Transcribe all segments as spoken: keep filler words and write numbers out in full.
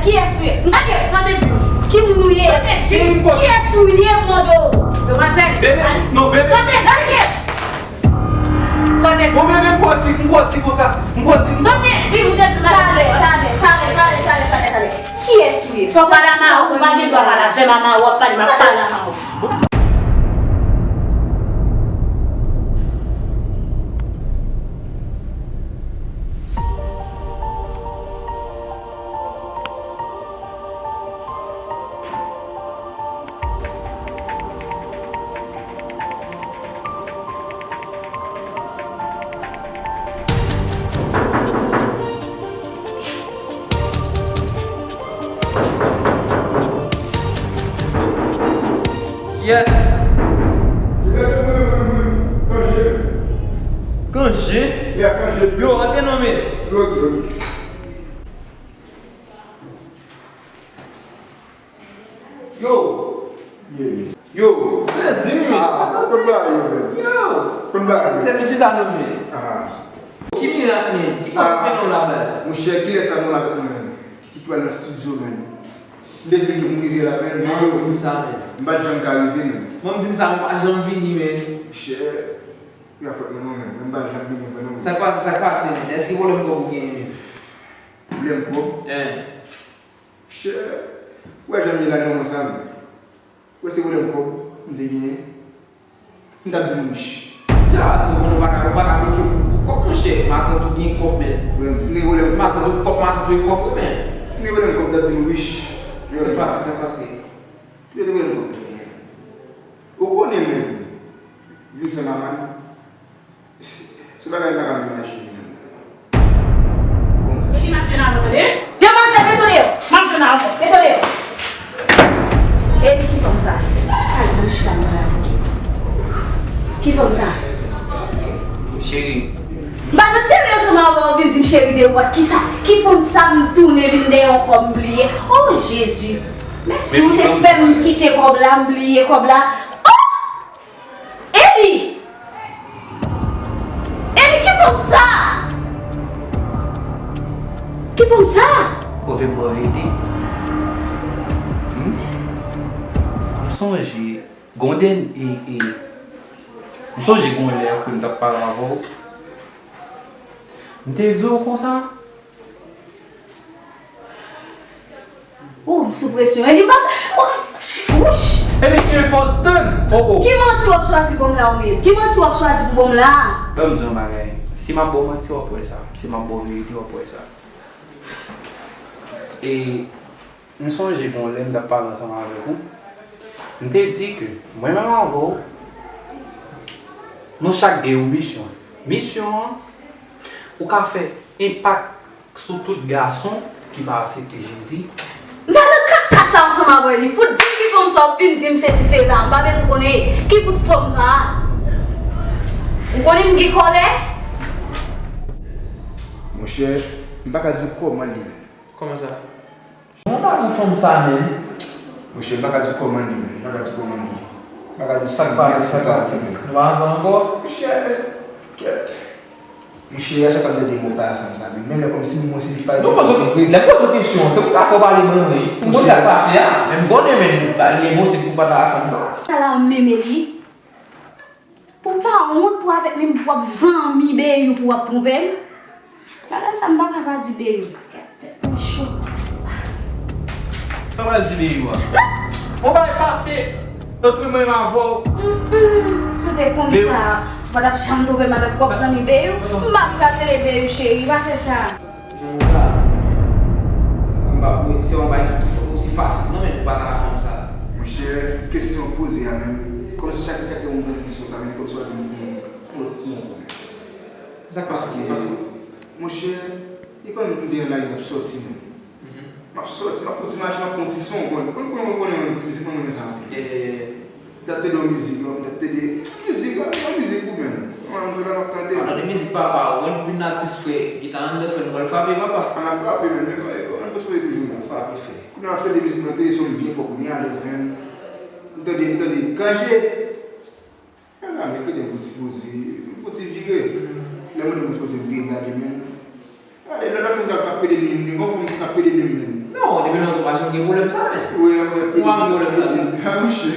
Kiyès ou ye? Gade! Sa w te di m? Ki moun ou ye? Sa w te di m? Kiyès ou ye, m mande w? Demwazèl! Bebe, non, bebe. Sa w te di? Gade! Sa w te di? Bon, bebe, m kwè w ti, m kwè w ti konsa. M kwè w ti. Sa w te di m? Ou te di m. Talè, talè, talè, talè, talè, talè, talè. Kiyès ou ye? Sa w pa di m? Ou pa gen dwa pale avè m a mawo, w ap pale, m ap pale a mawo. Yes. Kanje? Yeah, Kanje. Yo, antre non men. Yo, yo. Yo. Yeah. Yo, sezi wi. Ah, kot bagay yo, men? Yo. Kot bagay yo? Se vin chita non men. Ah. Ki mirak men? Ki pa gen non la baz? Monchè, kilè sa nou la avèk mwen menm? Ki pral nan estidyo menm? M te di ke m rive la menm, men yo. Di m sa menm. M pa t janm ka rive menm. Mwen m di m sa, m pa janm vini men. Monchè, yo ap fòt mwen non menm. Mwen m pa janm vini vre non. Sa k pase, sa k pase menm? Èske pwoblèm kòb ou genyen menm? Pwoblèm kòb? Hein. Monchè, ou wè jan m ye la nan moman sa menm. Ou wè se pwoblèm kòb m te genyen. M t ap di m rich. Ya, se ou konnen ou pa ka, ou pa ka bloke pou, pou kòb, monchè. Matant ou gen kòb, men. Frè m, si m te gen pwoblèm. Si matant ou kòb, matant ou gen kòb, wi, men. Si m te gen pwoblèm kòb, m t ap di m rich. Frè m. Sa k pase, sa k pase? Yo te pwoblèm kòb genyen. Ou konnen, men. Vin san maman. Se bagay m pa ka menm imajine menm. Bon, sa. Vini, m ap jwenn avè w, tande? Demwazèl, detone yo! M ap jwenn avè w, detone yo! E ki fanm sa? Ay, mwen chita m pale avè w. Ki fanm sa? Cheri. M pa nan cheri ansanm avè w, vin di m cheri de wòt. Kisa? Ki fanm sa m tounen vin dèyè yon kòb m bliye? Oh, Jezi! Mèsi, ou te fè m kite kòb la, m bliye kòb la. Oh! Eli! Eli, ki fanm sa? Ki fanm sa? Ou vle mwen rete? Hmm? M sonje, gon dèn-, e, e, m sonje gon lè ke m t ap pale avè w. M te di w konsa, Oh, m sou presyon. Eli pa, oh, wouch! Eli, ki enpòtan! Oh, oh. Ki manti w ap chwazi ban m la, ou menm? Ki manti w ap chwazi pou ban m la? Ban m di w yon bagay. Si m ap ba w manti, w ap wè sa. Si m ap ba w verite, w ap wè sa. E m sonje gon lè m t ap pale ansanm avèk ou. M te di ke mwen menm avè w, nou chak gen yon misyon. Misyon an, ou ka fè enpak sou tout gason ki pa aksepte Jezi. M pa nan kaka sa ansanm avè li. Fout di m ki fanm sa w vin di m sesi sela. M pa bezwen konnen ki fout fanm sa a. Ou konnen m gen kòlè? Monchè, m pa ka di w kòman l ye menm. Kòman sa? Mwen pa pou fanm sa menm. Monchè, m pa ka di kòman l ye menm. M pa ka di kòman l ye. M pa ka di sa k pase, sa k pase. Nou pa ansanm ankò? Monchè, èske, kèt. Monchè, a chak fwa m tande mo pa ansanm sa menm. Menm lè kòmsi mwen se li pa. Non, paske lè m poze w kesyon, se pou ta fè w pale mwen, wi. M konn sa k pase a, men m konnen menm, li enposib pou w pa ta fanm sa. Sa la menm, Eli. Pou w pa wont pou avèk menm pwòp zanmi Beyou pou w ap twonpe l? Bagay sa m pa ka pa di Beyou. Tèt mwen cho. Sa w pral di Beyou a? Ou bay pase antre mwen avè w. Mm, mm. Si w te konn sa, ou pa t ap janm twonpe m avèk pwòp zanmi Beyou. M pa ka rele Beyou cheri, pa fè sa. Jan nou la, m pa pou se yon bagay ki, ki osi fasil non, men pou pa ta fanm sa. Monchè, kesyon w poze a menm, kòmsi chak, chak lè moun poze kesyon sa, menm kòmsi w a di m pou yon, pou yon lòt, pou yon lòt moun. Sa k pase, sa k pase? Monchè, e pa menm pou m te nan lari m t ap sòti menm. M ap sòti, m ap fouti mache, m ap pran ti son, bon, konn, konn, konn, konn, ti mizik, mwen renmen sa anpil. M t ap tande yon mizik, non, m t ap tande mizik, la, yon mizik ou menm. Mwen, m tande, m ap tande. Mwen tande mizik papa, ou konn vin atris frè, gita anndan frè, nou pral frape papa. Ann al frape menm, men, men, ann fè twouve toujou menm. Frape frè. Kounye a m ap tande mizik mwen, tande son byen pwòp, byen alèz menm. M tande, m tande Kanje. Ala, men kite m fouti poze, m fouti vire. Lè m mande m fouti poze, m vire gade menm. Gade, lòt la fanm k ap pede li menm, li gon fanm k ap pede li menm. Non, depi lontan ou pa janm gen pwoblèm sa, men. Wi, wi. Ou pa gen pwoblèm sa, non. Ah, monchè.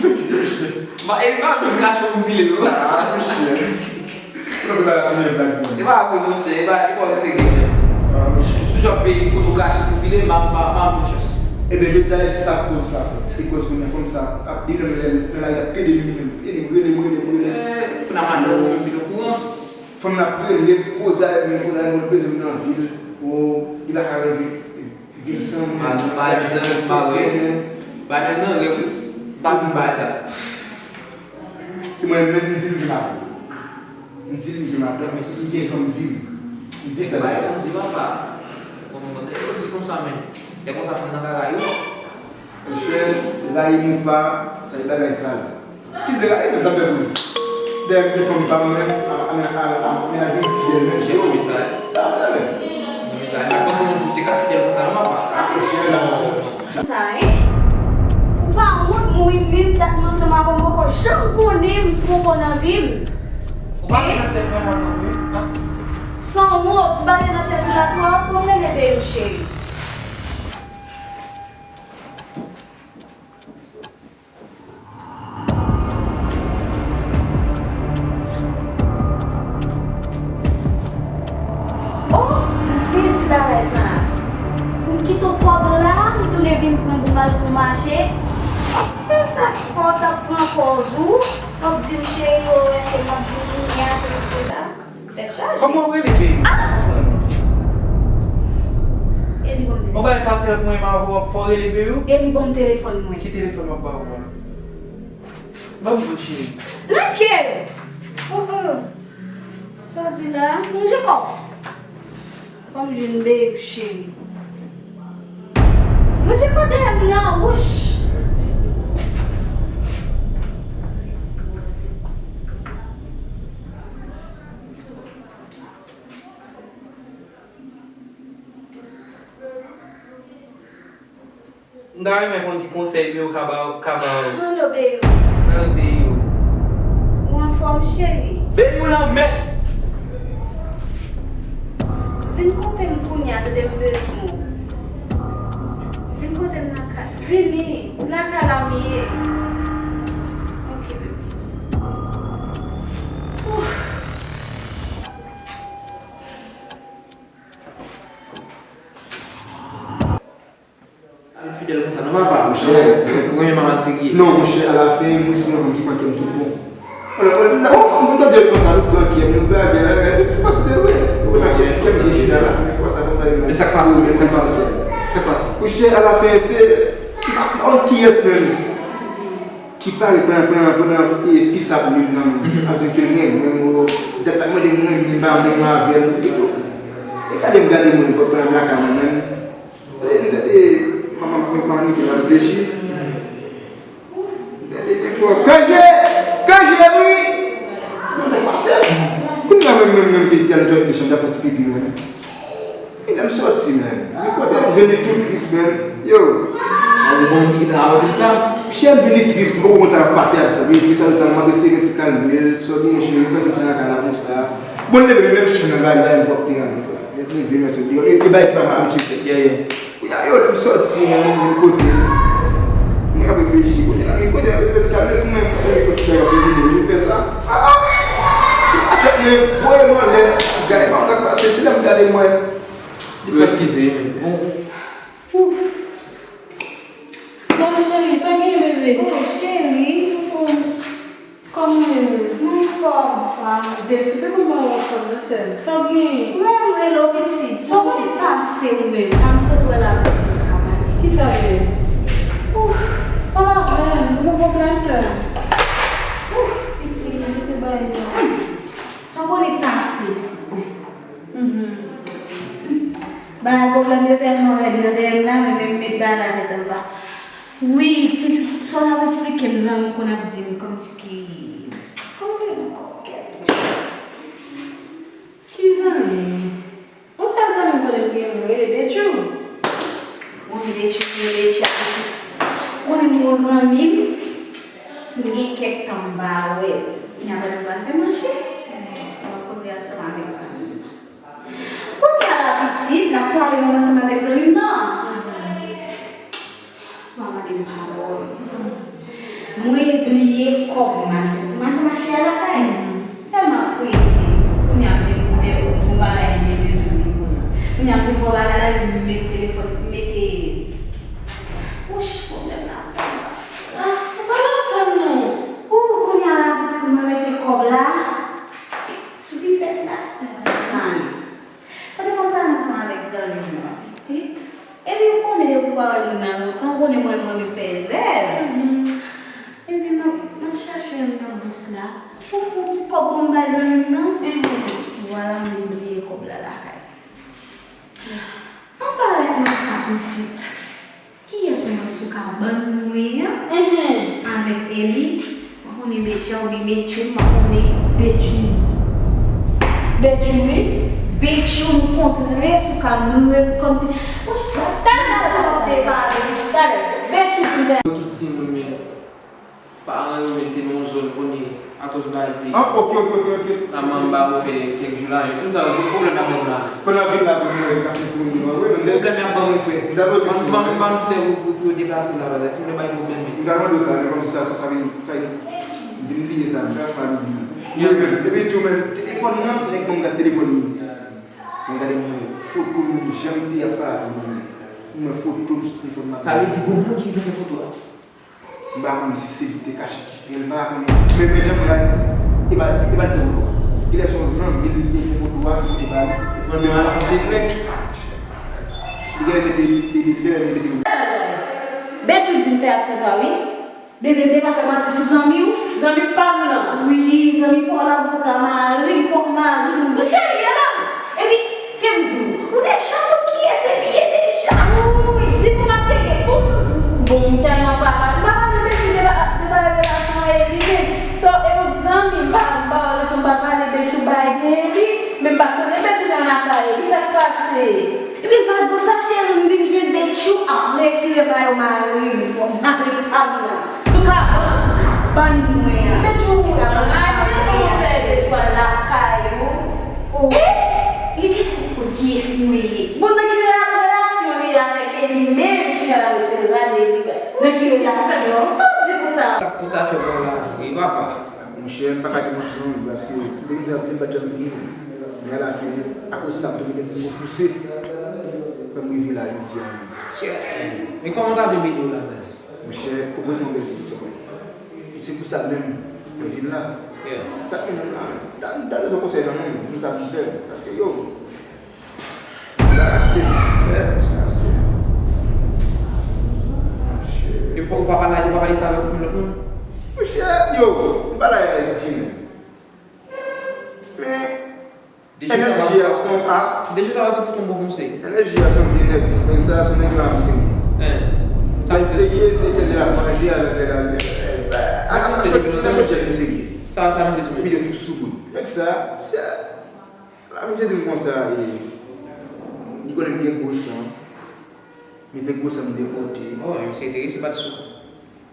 Monchè. Ba, e pa menm gason pou pile, non. Ah, monchè. Ou pa la pile blag, non. E pa vre, monchè. E pa, e pa serye, men. Ah, monchè. Sou jòb peyi, kote ou gason pou pile, m pa, m pa, m pa gen chans. Ebyen, jodi a, e sa k koz sa, frè. E koz kounye a fanm sa ap di nan lè, nan lari ap pede li menm. Pede m, rele m, rele m, rele m. Eh, kounye a madanm ou menm vin okouran. Fanm nan ap rele m, koze avè m, koze avè m, bezwen m nan vil. O, li pa ka reve. Vin san mwen, pa, pa nan rèv, pa wè. Pa nan rèv, pa vin bay sa. Se mwen menm, m di l gen madanm. M di l gen madanm, men si m gen fanm, m di l. M di l sa. Bay, m di papa. Bon, bon, bon, yo di konsa, men. E konsa fanm nan ka rayi w. Monchè, rayi m ou pa, sa e bagay pa l. Si m te ka, e menm sa m fè pou li. Dèyè m gen fanm pa m menm, a, a, a, a, mennaj mwen fidèl menm. Chè, ou mesaj. Sa fè menm. Ou mesaj. Mwen panse yon jou te ka fidèl konsa non, papa. A, chè la. Sa, hein? Ou pa wont, mwen menm dat mwen ansanm avè w, m poko janm konnen m twonpe w nan vi m. Ou pa gen nan tèt mwen, mwen non, wi, hein? San wont, ou pa gen nan tèt ou la twòp, bon, rele Beyou cheri. Oh, m sezi bagay sa. Pou m kite w kòb la, m tounen vin pran pou m al fè yon mache. E sa k fè w t ap pran pòz ou, w ap di m cheri, o, èske m ap vini, a, sesi, sela. Tèt chaje. Kòman w rele Beyou? Ah! E li ban m telefòn. Ou bay pasyans mwen, m avè w, fò w rele Beyou? E li ban m telefòn mwen. Ki telefòn m ap ba ou a? Ban m vre, cheri. Lage! Oh, oh. Sa w di la? Ranje kò w. Fò m jwenn Beyou, cheri. Ranje kò dèyè m nan, wouch! M ta renmen konn ki konsèy Beyou ka ba, ka ba ou. Alo, Beyou. Alo, Beyou. Ou anfòm, cheri? Beyou lanmèd! Vin kote m kounye a, tande, m bezwen w. Vin kote m nan kay. Vini, nan kay la m ye. Ok, bebe. Ouf. Al fidèl konsa, non, papa. Monchè. Ou renmen madanm serye. Non, monchè, alafen, mwen se yon fanm ki pran kè m tout bon. Wala, wala, m ta, oh, m konn di konsa, nou pran kè m, nou bagay, bagay, tout, tout pase, se vre. Ou konn kè m, kè m byen fidèl la, men fwa sa, konsa, men sa k pase, men sa k pase. Sa k pase. Monchè, alafen, se, m pa konn kiyès menm ki pare pran, pran, pran, e, fi sa pou li nan men. Mhm. Ap di ke l renmen mwen, dat l ap mande mwen, m pa renmen avè l, e tou. E gade m, gade mwen, pran, pran lakay mwen menm. Tande, tande, manman, manman Miguel ap reflechi. Tande, gen fò. Kanje! Kanje, wi! Mwen te pase. Kounye a menm, menm, menm, te tèl jòt de chanm, ta fè ti pipi, menm. E lè m sòti, menm. Men kote m vini tou tris, menm. Yo. Sa se bon ki gentan rakonte l sa? Chè m vini tris, m poko konn sa k ap pase avè sa. Vini tris avè sa, m mande si gen ti kalme, sa w genyen, cheri, m fè tout sa nan kay la konsa. Bon, leve, menm si nan bagay, bagay m pwòpte an. Leve, mèt sot deyò. E, e bagay ki pa abitye fèt. Yeah, yeah. Kounye a, yo, lè m sòti, menm, vin kote m. Mwen ap reflechi, kounye a, vin kote m, ap reflechi, menm, menm, kote m ap reflechi, vin fè sa. Ah, ah! Atèt mwen voye m anlè, gade pa m sa k pase, se lè m gade mwen. Yo, eskize, men. Ouf. Bon, cheri, sa gen, bebe? Oh, cheri, m anfòm. Kòman w ye menm? Mwen anfòm. Ah, Dev, si w te konn pa w anfòm, non, sè m. Sa w genyen? Mwen rele w pitit. Sa w konn pase ou menm? Sa m sot wè la pou mwen travay. Kisa l ye? Ouf. Pale avè m, ou gen pwoblèm, sè m? Ouf, pitit, mwen te bay non. Sa w konnen pase, pitit mwen. Mhm. Bagay pwoblèm yo tèlman rèd nan dèyè m la, men menm met bagay la tèt anba. Wi, pitit, sa w t ap esplike m, zanmi w konn ap di m kòmsi ki, kòman l rele ankò? Kèt. Ki zanmi? Yon sèl zanmi m konnen m gen, m rele Detchou. Ou rele Detchou, ou rele Detchou, pitit. Konnen m gen yon zanmi m, m gen kèk tan m pa wè l. Kounye a pandan m pral fè mache, m rankontre ansanm avèk zanmi m nan. Kounye a la, pitit, n ap pale menm ansanm avèk zanmi m nan. Pawòl. Mwen bliye kòb m al fè. M al fè mache a lakay. Tèlman prese. Kounye a m te, m te, gon bagay m te bezwen li pou mwen. Kounye a m vin pran bagay la, epi m met telefòn, m mete, wouch, pwoblèm nan ap fè m. Ah, ou pa nan fè m non. Ou, kounye a la, pitit mwen mete kòb la sou pifèt la. Mwen ale. Kote mwen pral ansanm avèk zanmi m nan, pitit. Epi ou konnen depi w pa wè m nan lontan, ou konnen mwen renmen fè zèv. Epi m ap, m ap chache m nan bous la. Pou, pou ti kòb pou m bay zanmi m nan. Vwala, m vin bliye kòb la lakay. Ann parèt nan sa, pitit. Kiyès menm sou kabann mwen an? Avèk Eli. Mwen konnen Betya oubyen Betchou, mwen konnen. Betchou. Betchou, wi. Betchou, m kontre sou kabann mwen, kòmsi. Mwen chita. Talè, talè, talè. Talè. Betchou, ti talè. Tout timoun, men. Paran yo menm te nan yon zòn kounye akoz bagay peyi. Ah, ok, ok, ok, ok. La manman ba yo fè kèk jou la, yo ti sa yo pwoblèm nan pwoblèm la. Pandan vin la, pou mwen, ka fè timoun yo, wi, men pwoblèm y ap ban mwen, frè. Ban, ban, ban tout lè pou, pou, pou yo deplase la, bagay, timoun yo bay pwoblèm, men. M ta mande w sa, men kòmsi sa, sa, sa vin, sa vin, vin bliye sa, sa, sa vin bliye. Wi, men, epi tou, men, telefòn nan, nèg ban m gad telefòn li. Mwen gade mwen foto m, jan m te ap pale avè mwen. Mwen foto m sou telefòn nan. Sa vle di, gon moun ki te fè foto a? M pa konn si se li te kache ki fè l, m pa konnen. Men, men jan m la, e pa, e pa l te foto a. Genlè se yon zanmi l te fè foto a, ki te ba li. Mwen, men m pa konn sekrè. Li genlè mete, li, li, li genlè mete. Betchou di m fè aksyon sa, wi. Bebe, m te ka fè manti sou zanmi w. Zanmi pa m nan. Wi, zanmi pa w la, m kontre a mari m, pwòp mari m. Ou serye la? Epi, ke m di w, ou deja konn kiyès Eli ye deja. Wi, di m ou pa serye. Ou, bon, m tèlman pa, pa, m pa pale Betchou de ba-, de bagay relasyon a Eli, men. So, e ou zanmi m, m pa, m pa wè rezon m pa pale Betchou bagay de Eli, men m pa konnen Betchou nan afè a Eli, sa k pase? Epi l pa di w sa, cheri, m vin jwenn Betchou ap retire mayo mari m, mari pa m nan. Sou kabann, sou kabann mwen an. Betchou anraje, kòman fè Betchou al lakay ou? E? Li genlè konn kiyès mwen ye. Bon, nan ki rela-, relasyon li avèk Eli menm ki fè l ap retire rad Eli? Nan ki relasyon? Sa w di pou sa? Sa k pou ta fè bon la vre, papa. Monchè, m pa ka di manti non, paske depi m te anvi, m pa t janm vini. Men alafen, akoz sa, m te mete m pouse pou m rive la jodi a menm. Men kòman w ta vle m ede w la, baz? Monchè, ou poze m yon bèl kesyon. E se pou sa menm mwen vin la. Se sa k mennen m la. M ta, m ta bezwen konsèy nan moun, di m sa pou m fè. Paske, yo, Bagay serye, frè, bagay serye. Monchè. E ou pa, ou pa pale, ou pa pale sa avèk okenn lòt moun? Monchè, yo, m pale a Enèji, men. Men, Enèji a se yon ap. De jou sa yo se fout yon bon konsèy. Enèji a se yon vye nèg. Nèg sa, se yon nèg la, m serye. Lè l serye, se sèl lè l ap manje avèk nèg la. Nan chòt, nan chòt, li serye. Sa, sa, misye tou. Misye tou sou bout. Nèg sa, se La misye di m konsa, e, li konnen m gen gwo san, mete gwo san m de kote. Oh, misye enterese pa t sou.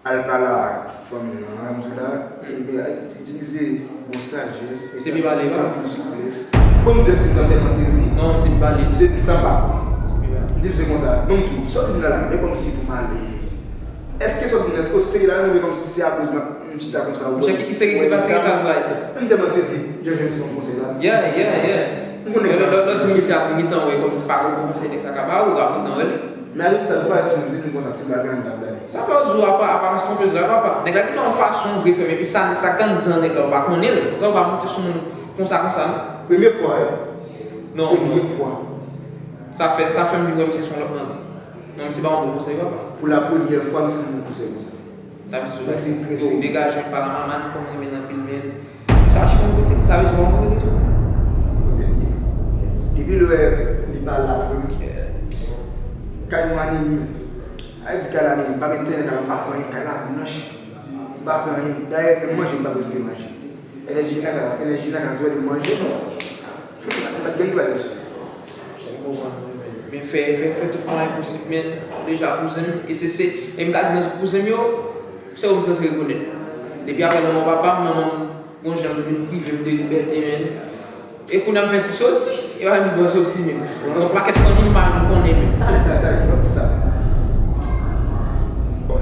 Al pale a fanm nan, m di w la, epi itilize bon sajès, epi anpil souplès. Bon, m di w, m tèlman sezi. Non, misye di pale. Misye di m sa m pa konn. M di misye konsa, non, m di w, sa w di m nan la, e kòmsi pou m ale. Èske sa w di m nan, èske w serye la, oubyen kòmsi se akoz m ap M chita konsa, ou wè. Monchè, ki, ki seri ki pase, ki sa sou ayisyen? M tèlman sezi, Jean James fè yon konsèy la. Yeah, yeah, yeah. M konnen lè, lè, lè, lè ti misye ap gentan wè kòmsi pa gon konsèy nèg sa ka ba ou, ou ap gentan wè li. Men avèk sa, se pa ti misye di m konsa, se bagay anndan bagay. Sa fè w di w apa, aparans twonpez la, papa. Nèg la gentan yon fason vre fè, men epi sa, sa k anndan nèg la, ou pa konnen l. Sa ou pa monte sou moun konsa, konsa, non. Premye fwa, wi. Non, non. Premye fwa. Sa fè, sa fè m vin wè misye se yon lòt nèg. Non, misye ba yon bon konsèy, papa. Pou la premyè fwa, misye ban m yon konsèy konsa. Sa vle di, yo, degaje, pa la manman, kòman renmen anpil, men. Chache yon kote, sa vle di, yon kote li tou. Kote li ye. Depi lè li pa la, frè m, kay nou anime. A di kay la, men, m pa met teren, kay la, m pa fè anyen, kay la blanch. M pa fè anyen. Dayè, menm manje, m pa prèske manje. Enèji nan kay la, enèji nan kay la, se lè m manje. M pa t gen bagay sou. Jan m konprann, men, men fè, fè, fè tout mwayen posib, men, deja kouzen m, e se, se, e m ka di nan tout kouzen m yo, se ou m sanse rekonèt. Depi apre lanmò papa m, manman m, gon jan l vin prive m de libète, men. E kounye a m fè ti soti, e pa menm bon soti menm. Yon pakèt fanmi m pa menm konnen menm. Talè, talè, talè, w ap di sa. Bon,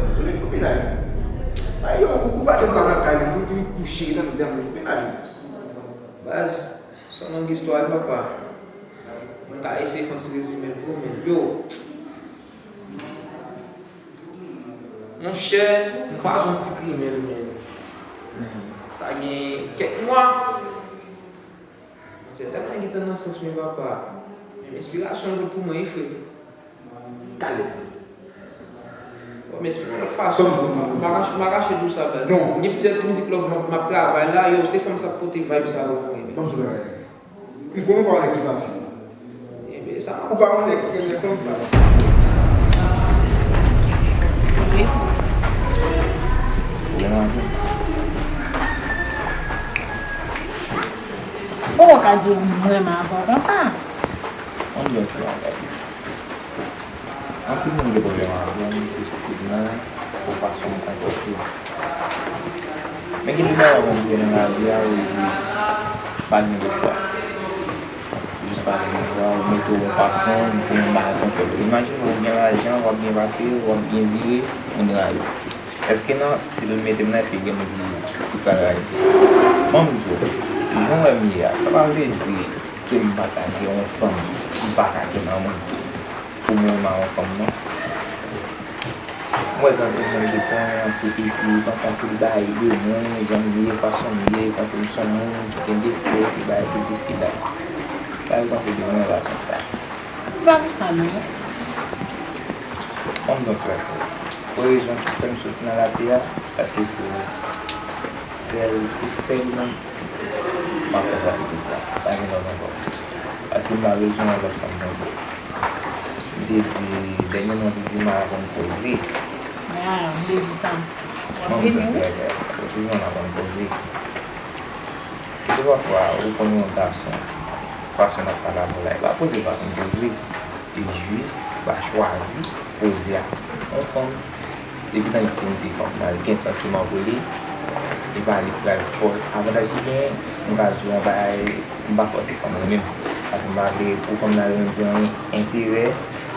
Cheri, tann dan mennaj ou. Baz, se yon long istwa wi papa. Mwen ka eseye fè yon ti rezime l pou ou, men yo. Monchè, m kwaze yon ti krimen, men sa gen kèk mwa. Monchè, tèlman gentan nan sans mwen papa. Men enspirasyon l pou mwen wi frè. Talè. Bon, men se yon lòt fason. M pa ka, m pa ka di w sa baz. Non. Gen plizyè ti mizik love m ap, m ap travay la, yo, se fanm sa k pote vibe sa yo pou mwen. Ban m di w bagay. M konnen w pa yon nèg ki fasil. Enben, sa. Ou pa yon nèg ki renmen fanm fasil. Ou renmen avè m? Ou ka di w m renmen avè w konsa. Anbyans lan, gade. Anpil moun gen pwoblèm avè m, pou stil mwen, pou fason m konpòte m. Men gen de bagay moun gen nan lavi a, ou jis pa gen lechwa. Ou jis pa gen lechwa, ou mete w yon fason, ou gen yon bagay konpòte. Imajine w gen lajan, w ap byen pase, w ap byen vire, moun rayi w. Èske nan stil mete m nan, èske gen moun ki, ki pral rayi m? Ban m di w, jan w wè m ye a, sa pa vle di ke m pa ka gen yon fanm, m pa ka gen manman pou mwen renmen yon fanm non. M wè gen anpil moun ki pran anpil piki, panse anpil bagay de mwen, jan m ye, fason m ye, panse m se yon moun ki gen defo, ki bagay, ki dis, ki dat. Sa yo panse de mwen, pa konn sa. M pa konn sa non. Ban m di w yon ti bagay pou ou. Pou rezon ki fè m soti nan latè a, paske se sèl, se sèl moun m ap fè sa pou tout sa. Pa gen lòt ankò. Paske m pa bezwen yon lòt fanm non. M te di, dènyèman, m te di m aprann poze. Ah, m te di sa. W ap vini, wi. Mwen, m santi bagay. Ou te di m aprann poze. Gen de pafwa, ou konn yon gason, fason l ap pale avè w la, e pa poze l pa konn poze. Li jis pa chwazi poze a. Yon fanm, depi nan li fin ti fanm nan, li gen santiman pou li, li pa li pral fò. Avantaj li genyen, m ka di w yon bagay, m pa fòse fanm renmen m. Paske m pa vle pou fanm nan renmen m pou yon enterè,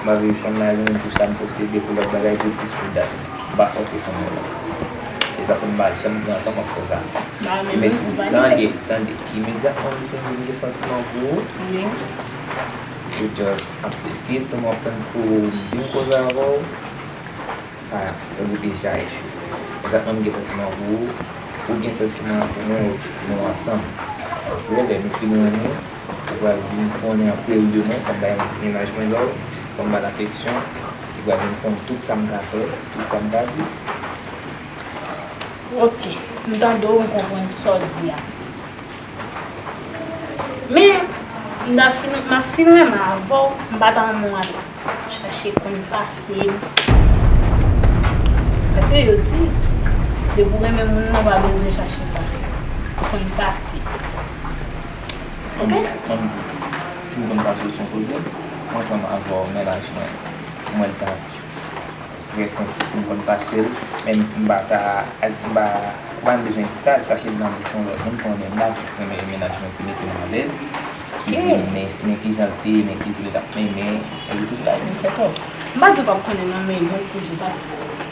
m pa vle fanm nan renmen m pou sa m posede, pou lòt bagay, pou dis, pou dat. M pa fòse fanm renmen m. E sa fè m pa janm pran tan m ap fè sa. Ba, men li di, tande, tande. Imedyatman li fin vin gen santiman pou ou, wi. Ou just apresye tan w ap pran pou vin koze avè w. Sa, ou deja echwe. Egzakteman, m gen santiman pou ou, ou gen santiman pou mwen, nou ansanm. Apre, lè nou fin renmen, ou pral vin konnen anpil de mwen, fò m bay mennaj mwen love, fò m ba l afeksyon, ou pral vin konn tout sa m ka fè, tout sa m ka di. Ok, m tande w, m konprann sa w di a. Men, m ta fin, m ap fin renmen avè w, m pa ta renmen w al chache konn pase m. Paske yo di, depi w renmen moun nan, w pa bezwen chache pase, konn pase. Ok? Ban m di, si m konn pase w se yon pwoblèm, mwen ansanm avè w, mennaj mwen, mwen ta Trè senp, si m konn pase l, men m pa ta, m pa, ou pa menm bezwen di sa, al chache l nan bouch yon lòt moun, konnen m pa renmen mennaj mwen ki mete m alèz, ki di m men, men kijan l te ye, men ki jan l t ap renmen, epi tout lavi m fè tò. M pa di w p ap konnen non, men yon kou di w pa,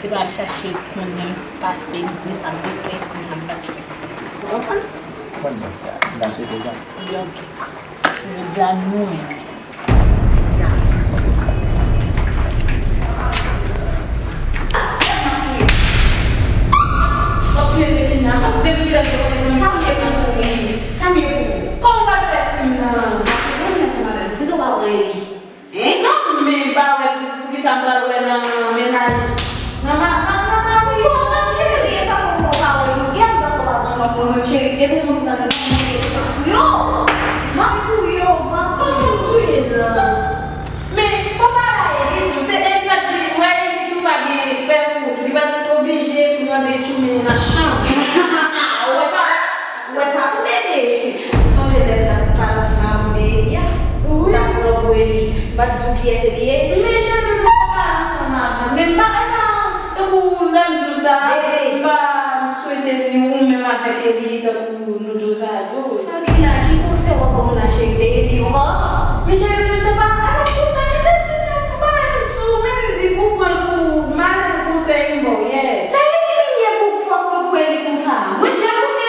se pa al chache konnen pase m, men sa m te fè, men sa m pa t fè. Ou konprann? Ou konn sa, m ta swete w sa. Wi, ok. Jodi a nou renmen. Sa m ye pou ou? Kòman w pa fè krim nan? Sa m ye ansanm avè l? Poukisa w pa pran Eli? Hein? Non, men m pa wè poukisa m pral wè nan mennaj. Nan ma, nan, nan mari. Bon, nan cheri, e sa fè w pa wè yo gèl, paske w pa pran nòm mwen menm cheri, depi w monte nan li, m monte pou yo. M ap touye w, m ap touye w. Kòman m touye l? Men, fò pa bay li tou, se Eli pa t gen, wè Eli tou pa gen respè pou ou tou, li pa t oblije pou mande tchoumini nan chanm. Ou wè sa? Ou wè sa tou, bebe? Ou sonje lè m t ap pale ansanm avè w de Eli a? Wi. M t ap pran pou Eli. M pa t di w kiyès Eli ye? Men jan nou t ap pale ansanm avè m, men m pa, e pa tankou lè m di w sa, bebe, m pa swete ni ou menm avèk Eli tankou nou dozado. Fabiola, ki konsèy w ap ban m la, cheri, de Eli ankò? Men cheri, nou se pa malad konsèy, se jis yon bagay m di w, men ou pran l pou malad konsèy m ba w, yeah. Se Eli li ye pou fòk mwen pou Eli konsa. Mwen jan nou se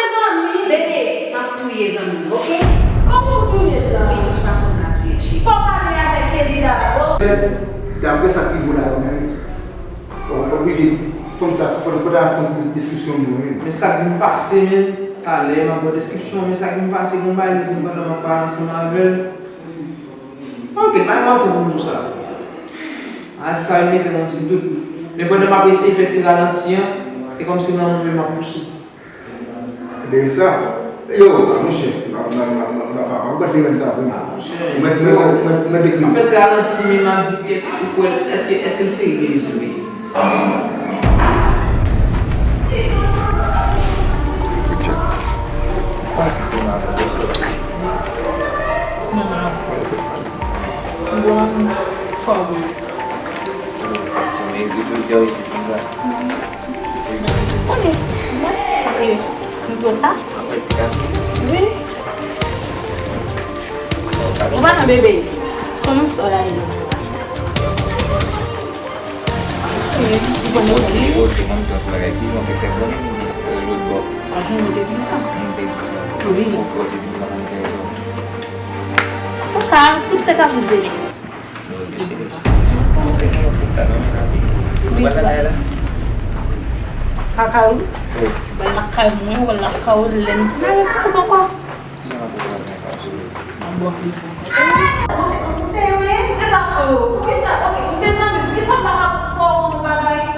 Oblije, fanm sa, fò, fò ta fè yon ti deskripsyon moun wi. Men sa k vin pase, men, talè, m ap ba w deskripsyon, men sa k vin pase, gon bagay li di m pandan m ap pale ansanm avè l. Ok, pa gen anpil pou m di w sa. A di sa, li mete m yon ti dout. Men pandan m ap eseye fè ti ralanti an, e kòmsi lanmou menm ap pouse. Ebyen sa, yo, a monchè, m pa, m pa, m pa, m pa, m pa, m pa konprann fenomèn sa vrèman. Monchè, mwen, mwen, yo, mwen, mwen, mwen dekri. Anfèt, se ralanti, men m ap di ke ou kwè, èske, èske l serye, mesye, wi? Non, non, non. Bon, fò wi. Konnen, mwen, e, m tou sa. Wi. Ou pa nan bebe. Kòman sò la ye? E, ou konnen konnen. Ou te di yon ti bagay ki jan te fè konnen, e, lòt bò. Pa janm te di sa. Mwen te di sa. Wi. Ou te di m pa konn fè sa. Antouka, tout se ka rive. Wi, lakay ou? Wi. Lakay mwen, ou lakay ou, lè m pa gen kaz ankò. Ou se, ou se yo ye? Epa, oh, poukisa, ok, ou se zanmi, poukisa m pa ka fè w yon bagay?